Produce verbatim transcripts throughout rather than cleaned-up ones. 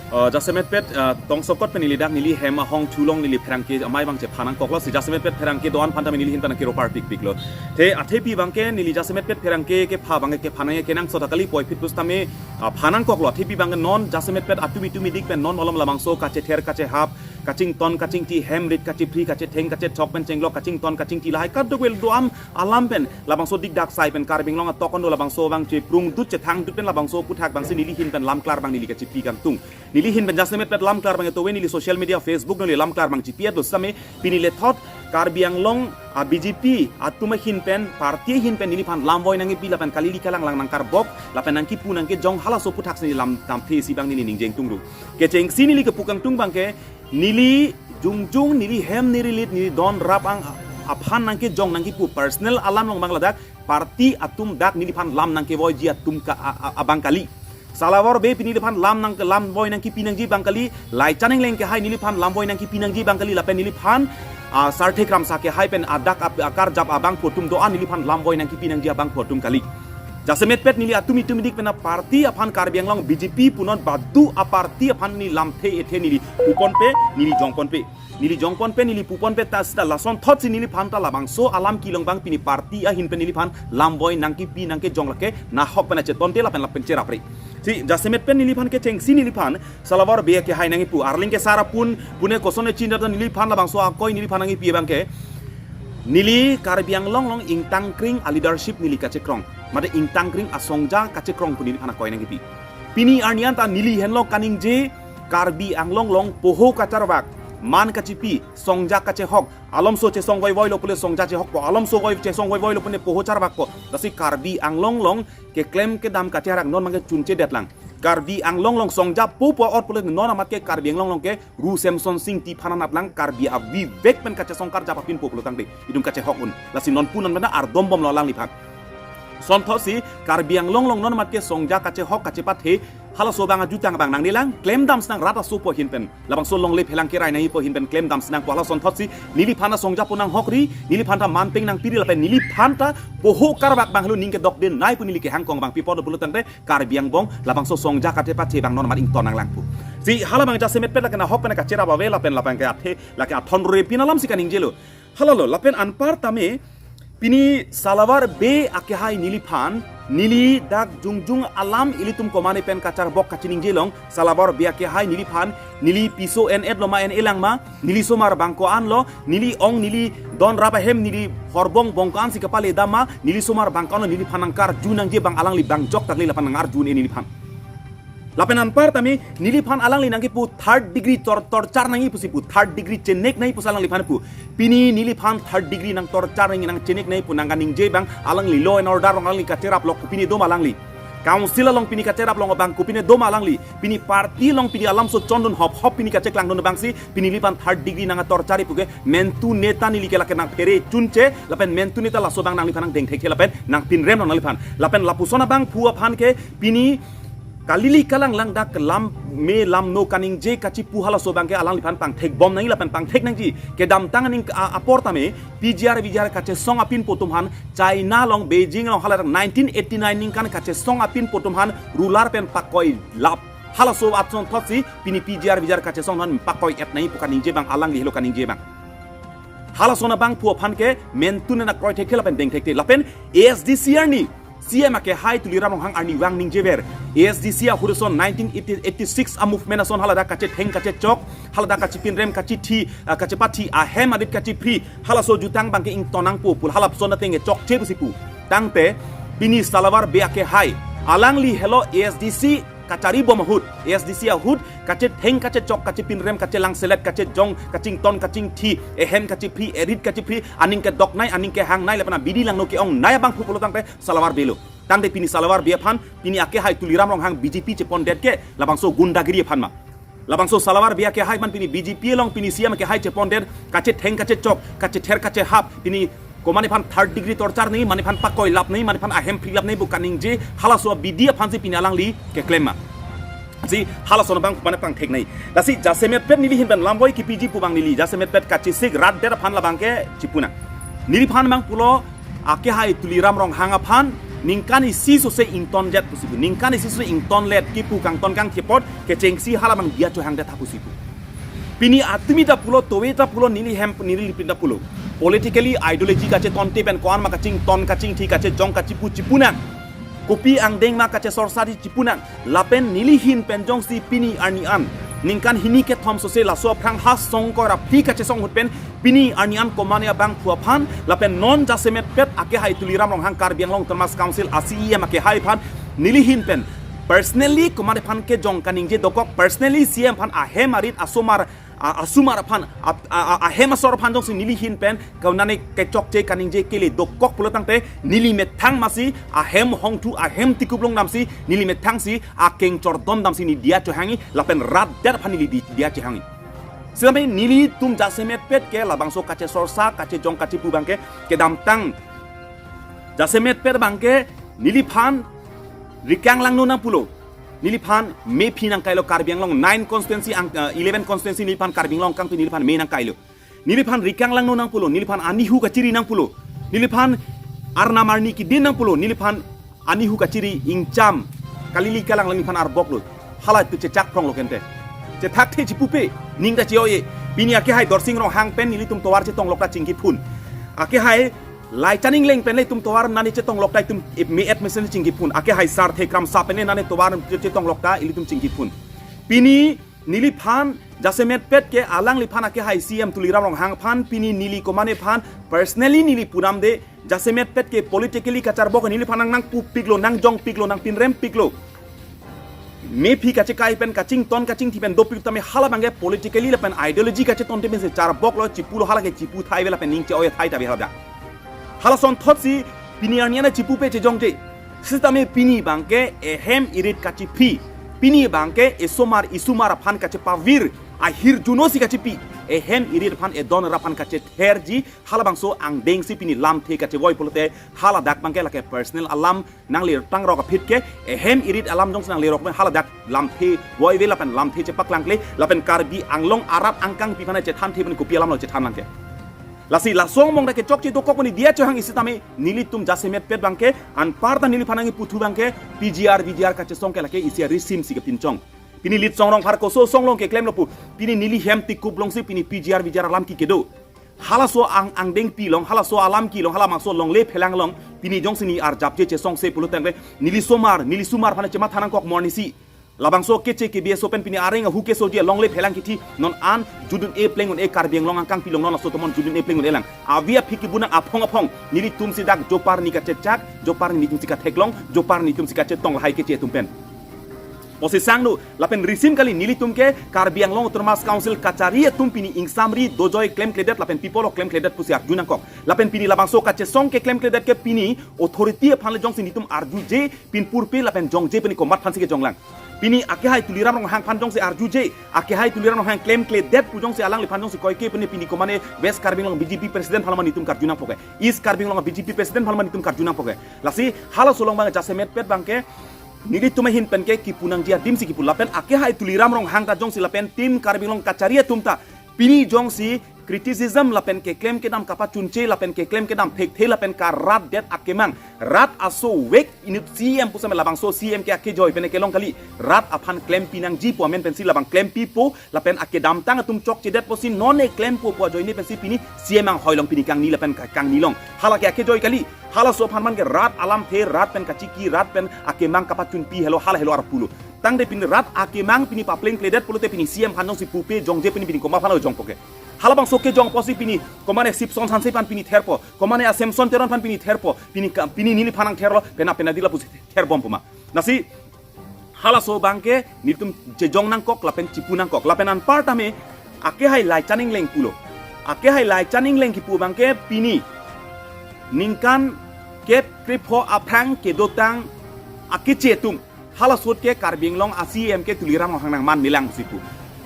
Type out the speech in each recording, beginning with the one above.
Uh, jasemetpet uh, tongsokot pen neli dak neli hem ahong thulong neli pherangke amei abang chephan nangkoklo si jasemetpet pherangke do-an aphan tame neli ahin pen kero parpikpiklo. Te athepi abangke neli jasemetpet pherangke kepha abangke kephan nangji kenangsot kali puvoiphit pusitame uh, phan nangkoklo. Athepi abangke non jasemetpet atum itum idik pen non malom labangso kachether kachehap, kachington kachingthi, hem rit kachephri, kachetheng kachethok pen chenglok, kachington kachingthi lahai kadokave do-an alam pen labangso dikdak sai pen Karbi Anglong atok an do labangso abang cheprungdut chethangdut pen labangso aphuthak abangsi neli ahin pen lamklar abang neli kachepi kangtung. Neli ahin pen jasemetpet lamklar abang etowe neli social media Facebook neli lamklar abang chepi-et lo sitame pini lethot Karbi Anglong a B J P atum ahin pen party ahin pen neliphan lamvoi nangkipi lapen kalili kalanglang nangkarbok lapen nangkipu nangkejong halaso aphuthak si neli lam damthe isi abang neli ningjeng tungru. Kechengsi neli kepu kangtung abangke neli jongjong neli hem neli rit neli don rap ang aphan nangkejong nangkipu personal alam along abang ladak party atum dak neliphan lam nangkevoiji atum ka a- a- abang kali. Salawar Bey pini neliphan lam nang lamvoi nangkipi nangji abang kali, Laichan Engleng akehai neliphan lamvoi nangkipi nangji abang kali lapen neliphan ah, Sarthe Kramsa akehai pen adak ap- akarjap abangphu atum do-an neliphan lamvoi nangkipi nangji abangphu atum kali. Jasemetpet neli atum itum idik pen aparty aphan Karbi Anglong B J P punon badu aparty aphan neli lamthe ethe neli puponpe neli jongponpe. Neli jongponpe neli puponpe ta sita lasonthotsi neliphan ta labangso alam kelong abang pini party ahin pen neliphan lamvoi nangkipi nangkejong lake nahok pen achetonte lapen lapen cherapre. Si jasemet pen neliphan kechengsi neliphan Salawar Bey akehai nangkipu arleng ke sar apun pune koson echin data neliphan labangso akoi neliphan nangkipi abangke neli Karbi Anglong along ingtangkring a leadership neli kachekrong. Mate ingtangkring asongja kachekrong pu neliphan akoi nangkipi. Pini arni anta neli henlo kaningje Karbi Anglong along poho kacharvak, man kachepi, songja kachehok, alomso chesong voivoi lo pule songja chehokpo, alomso voi chesong voivoi lo pune poho charvakpo. Lasi Karbi Anglong along keklem kedam kacherak non abangke chunchedetlang. Karbi Anglong along songja popo ot pule non amat ke Karbi Anglong along ke Ru Semson Sing Ingti aphan anatlang Karbi avivek pen kachesong karjap apinpo pulotangte itum kachehok un. Lasi non punon benda ardombomlo alangliphan. Sonthotsi Karbi Anglong along non amat ke songja kachehok kachepathe halaso abang ajutang abang nangnelang klemdam sinang rat asopo ahin pen. Labangso longle phelang kerai nangpo ahin pen klemdam sinangpo hala sonthotsi neliphan ta songja pu nanghokri, neliphan ta manpeng nangpiri lapen neliphan ta poho karvak abang helo ning kedokdenei pu neli kehangkong abang pi apot pulotangte Karbi angbong labangso songja kachepathe abang non amat ington nanglangpo. Si hala abang jasemet pet lake nahok pen kacherap ave lapen lapen ke athe lake athon rore pin alamsi kaningjelo. Halalo lapen anpartame pini Salawar Bey akehai neliphan neli dak jongjong alam ilitum komane pen kacharbok kachiningjelong Salawar Bey akehai neliphan neli piso en-et lo ma en-elang ma neli somar abang ko-an lo neli ong neli don rap ahem neli horbong bong ko-ansi kapale dam ma neli somar abang ko-an lo neliphan nangkarju nangji abang alangli abang joktak le lapen nangarju un-e neliphan. Lapen anpartame neliphan alangli nangkipu third degree tor torture nangji pusi pu third degree chenek nangji pusi alangliphan pu. Pini neliphan third degree nang torture nangji nang chenek nangji pu nangkaningje abang alangli law and order along alangli kacherap lok kopine doma alangli. Council along pini kacherap long abang kopine doma alangli. Pini party along pini alamso chondun hop hop pini kacheklangdun abangsi pini neliphan third degree nang torture puke mentu neta neli ke lake nangphere chunche lapen mentu neta laso abang nangliphan nangdeng thekthe lapen nangpinrem long nangliphan. Lapen lapuson abangphu aphan ke pini kalili kalanglang dak lam me lam no kaningje kachipu halaso abangke alangliphan pangthekbom nangji lapen pangthek nangji. Kedamtang aning a- aportame P G R V G R kachesong apinpo atum aphan China along Beijing along hala dak nineteen eighty-nine ningkan kachesong apinpo atum aphan ruler pen pakoilap. Halaso asonthotsi pini P G R V G R kachesong aphan pakoi-et nangji pu kaningje abang alangli helo kaningje abang. Halason abangphu aphan ke mentu nena kroi thekthe lapen deng thekthe lapen A S D C arni C M akehai Tuliram Ronghang arnivang ningjever. A S D C ahut ason nineteen eighty-six a movement ason haladak kachetheng kachechok, haladak kachepinrem kachethi, ah, kachepathi, ahem arit kachephri, halaso jutang abangke ington nangpo pu halapuson ateng kechokche pusi pu. Tangte pini Salawar Bey akehai alangli helo A S D C kacharibom ahut, A S D C ahut kachetheng kachechok kachepinrem kachelang selet kachejong kachington kachingthi, ehem kachephri, erit kachephri, aning kedoknei aning kehangnei lapen abidi langno ke-ongnei abangphu pulotangte Salawar Bey lo. Tangte pini Salawar Bey aphan pini akehai Tuliram Ronghang B J P chepondet ke labangso gundagiri aphan ma. Labangso Salawar Bey akehai aphan pini B J P along pini C M akehai chepondet kachetheng kachechok kachether kachehap pini komane aphan third degree torture nangji, mane aphan pakoilap nangji, mane aphan ahem phrilap nangji pu kaningje halaso abidi aphansi pini alangli keklem ma. Si halason abang mane pangthek nangji. Lasi jasemet pet neli ahin pen lamvoi kipiji pu abang neli jasemet pet kachesik rat det aphan labangke chipu nang. Neliphan abang pulo akehai Tuliram Ronghang aphan Ningkan isi sose ingtonjet pusi pu. Ningkan isi sose ingtonlet kipu kangton kangthepot kechengsi hala abang diya chohangdet tha pusi pu. Pini atumi ta pulo, towe ta pulo, neli hem, neli lipin ta pulo. Politically ideology kachetonte pen ko-an ma kachington kachingthi kachejong kachipu chipunang. Kopi angdeng ma kachesorsa di chipunang. Lapen neli ahin pen jongsi pini arni an ningkan hini kethom sose laso aphrang ha songkoi ra phli kachesong ahut pen pini arni an komane abangphu aphan lapen non jasemetpet akehai Tuliram Ronghang, Karbi Anglong Autonomous Council a-C E M akehai aphan neli ahin pen personally komane aphan kejong kaningje dokok, personally C E M aphan ahem arit asomar, a-, asomar aphan, a-, a-, a-, ahem asor aphan jongsi neli ahin pen konane kechokche kaningje kele dokok pulo tangte neli methang masi ahem hongthu ahem tikup longdamsi neli methangsi akeng chordom damsi neli diya chohangji lapen rat det aphan neli di-, diya chohangji. Sitame nelitum jasemetpet ke labangso kachesorsa kachejong kachipu abangke kedamtang jasemetpet abangke neliphan rikang langno nangpulo. Neliphan mephi nangkailo, Karbi Anglong nine constituency ang, eh, eleven constituency neliphan Karbi Anglong kangpi neliphan me nangkailo. Neliphan rikang langno nangpulo, neliphan anihu kachiri nangpulo. Neliphan arnam arni kidin nangpulo, neliphan anihu kachiri ingcham kalili kalang neliphan arboklo. Hala tu chechak phronglo kente. Chethakthe chipupe, ning ta che-o-e. Pini akehai Dorsing Ronghang pen nelitum tovar chetonglok ta chingkiphun. Akehai Laichan Engleng pen le itum tovar nani chetonglok ta itum me-et mesen chingkiphun. Akehai Sarthe Kramsa pen le nani tovar che-, chetonglok ta ilitum chingkiphun. Pini neliphan jasemetpet ke alangliphan akehai C E M Tuliram Ronghang aphan pini neli komane aphan personally neli punamde, jasemetpet ke politically kacharbok neliphan nang nangpupiklo, nangjongpiklo, nangpinrempiklo. Mephi kachekai pen kachington kachingthi pen dopik tame hala abangke politically lapen ideology kachetonte pensi charboklo, chipulo, hala ke chipu thai ave lapen ning che-o-e thai ta ave hala abang. Hala asonthotsi pini arni an chipupe chejongje. Sitame pini abangke ehem irit kachiphi. Pini abangke esomar isomar aphan kachepavir, ahirjuno si kachipi. Ehem irit aphan, edon ra aphan kachetherji, halabangso angdengsi pini lamthe kachevoi pulote, haladak abangke lake personal alam nanglertang rok aphi ke, ehem irit alam jongsi nanglerok pen haladak lamthe voi ave lapen lamthe chepaklangkle, lapen Karbi Anglong arat angkangpi aphan chethanthe pen kopi alamlo chethan nangke. Lasi laso angbong ta kechokche dokok pu neli diya chohangji sitame nelitum jasemetpet abangke anparta neliphan nangkipu thu abangke P G R, V G R kachesong ke lake isi arisim si kepinchong. Pini Litsong Rongphar koso asong along keklemlo pu. Pini neli hem tikup longsi pini P G R, V G R alam ke kedo. Halaso ang, angdengpi along, halaso alam kelong, halabangso longle phelang along, pini jongsi neli arjapje chesongse pulo tangte, neli somar, neli somar aphan chematha nangkok mo arnisi. Labangso keche ke B S O pen pini areng ahu kesoji longle phelang kithi non an judun-e pleng un-e Karbi Anglong angkangpi along non laso tomon judun-e pleng un-e lang. Avi aphi kibunang aphong aphong nelitum si dak jopar ni kachechak, jopar nelitum si katheklong, jopar nelitum si kachetong lahai keche atum pen. Posisang nu, lapen risim kali nelitum ke Karbi Anglong Autonomous Council kachari atum pini ingsamri dojoi klemkledet lapen pi apotlo klemkledet pusi arju nangkok. Lapen pini labangso kachesong keklemkledet ke pini authority aphan le jongsi nelitum arjuje pinpurpe lapen jongje pini komat aphansi kejonglang. Pini akehai Tuliram Ronghang aphan jongsi arjuje, akehai Tuliram Ronghang klemkledet pu jongsi alangliphan jongsi koike pini pini komane West Karbi Anglong B J P president aphan mane nelitum karju nangpo ke. East Karbi Anglong B J P president aphan mane nelitum karju nangpo ke. Lasi halaso along abang jasemetpet abangke nelitum ahin pen ke kipu nangji adim si kipu lapen akehai Tuliram Ronghang ta jongsi lapen team Karbi Anglong kachari atum ta pini jongsi criticism lapen keklem kedam kapachunche lapen keklem kedam thekthe lapen karat det akemang rat aso vek inut C M pusitame labangso C M ke akejoi pen kelong kali rat aphan klempi nangji pu amen pensi labang klempipo lapen akedamtang atum chokchedet pusi non-e klempo pu ajoine pensi pini C M anghoi along pini kangni lapen ka-, kangni along. Hala ke akejoi kali. Halaso aphan man ke rat alamthe, rat pen kachiki, rat pen akemang kapachunpi helo, hala helo arpulo. Tangte pini rat akemang pini paplengkledet pulote pini C M aphan jongsi pupe jongje pini pini komat aphan lo jongpo ke. Halabangso kejong pusi pini komane Sipson Hanse aphan pini therpo, komane a Samson Teron aphan pini therpo, pini ka, pini neliphan nangtherlo, pena pena dila pusi therbompo ma. Lasi halaso abangke nelitum chejong nangkok lapen chipu nangkok. Lapen anparta me akehai Laichan Engleng pulo. Akehai Laichan Engleng kipu abangke pini ningkan kep krepho aphrang kedotang akeche atum. Hala ahut ke Karbi Anglong a C M ke Tuliram Ronghang nangman melang pusi pu.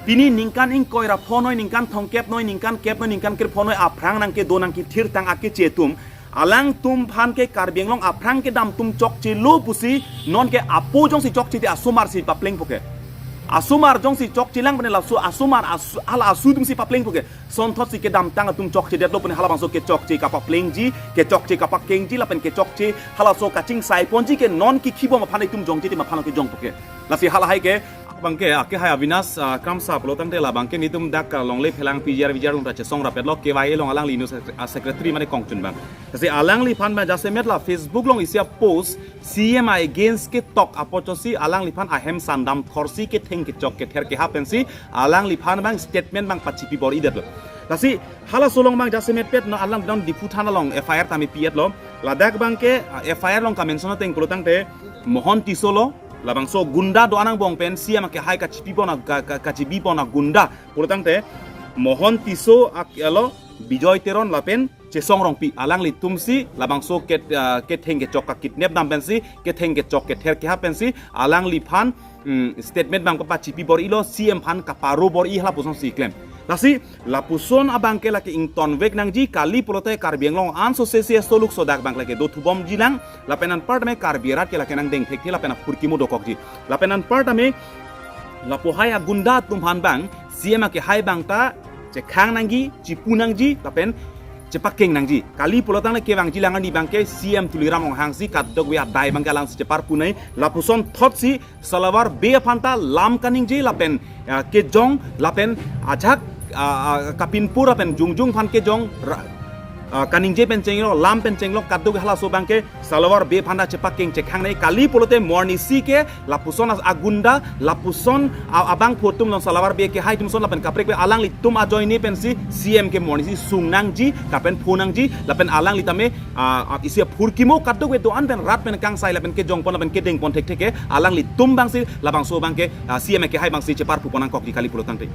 Pini ningkan ingkoi ra phonoi, ningkan thomkep noi, ningkan kep noi, ningkan krepho noi aphrang nangkedo nangkethirtang akeche atum. Alangtum aphan ke Karbi Anglong aphrang kedam atum chokchelo pusi non ke apo jongsi chokchede asomar si paplengpo ke. Asomar jongsi chokchelang pene laso asomar asu, hala asu atumsi paplengpo ke. Sonthotsi kedamtang atum chokchedetlo pene halabangso kechokche kapaplengji, kechokche kapakengji lapen kechokche halaso kachingsai ponji ke non kikhibom aphan itum jongche tim aphan ke jongpo ke. Lasi halahai ke abangke, ake hai Avinash, ah, Kramsa pulo tangte labangke netum dak, ah, longle phelang P G R V G R along ta chesong rapetlo K Y A along alangli news sec-, ah, secretary mane kongchun abang. Lasi alangliphan abang jasemet la Facebook along isi a-post C M against ketok apotsi alangliphan ahem sandam thorsi ketheng kechok kether keha pensi alangliphan abang statement abang pachipi bor-idetlo. Lasi halaso along abang jasemetpet non alang non Diphu thana along F I R tame pi-etlo. Ladak abangke, ah, F I R along kamention ateng pulo tangte Mohon Tisso lo, labangso gunda do-an angbong pen C M akehai kachipi pon a-, ka, ka, kachibi pon agunda pulo tangte Mohon Tisso ak-, alo Bijoy Teron lapen Chesong Rongpi alanglitumsi labangso ke, ah, ketheng kechok ka kidnap dam pensi, ketheng kechok kether keha pensi alangliphan, mm, statement abang pachipi bor-ilo, C M aphan kaparo bor-i halapusonsi klem. Lasi lapuson abangke lake ingtonvek nangji, kali pulote Karbi Anglong anso sesi soluk sodak abang lake dothubomji lang, lapen anpartame Karbi arat ke lake nangdeng thekthe lapen aphurkimo dokokji. Lapen anpartame lapu hai agunda atum aphan abang C M akehai abang ta chekhang nangji, chipu nangji lapen chepakeng nangji. Kali pulo tangte kevangji lang arni abangke C M Tuliram Ronghangsi kadokave adai abangke alangsi cheparpu nai, lapuson thotsi Salawar Bey aphan ta lam kaningje lapen, ah, kejong lapen ajak, ah, ah, kapinpur lapen jongjong aphan kejong ra-, ah, kaningje pen chenglo, lam pen chenglo, kadokave halaso abangke Salawar Bey aphan ta chepakeng chekhang nai, kali pulote mornisi ke lapuson as-, agunda, lapuson a-, abangphu atum non Salawar Bey akehai atum son lapen kaprek pe alanglitum ajoine pensi C M ke mornisi sung nangji, kapen phu nangji, lapen alangli tame, ah, ah, isi aphurkimo kadokave do-an pen rat pen kangsai lapen kejong pon lapen kedeng pon thekthe ke alanglitum abangsi labangso abangke, ah, C M akehai abangsi cheparpu pon nangkokji kali pulo tangte.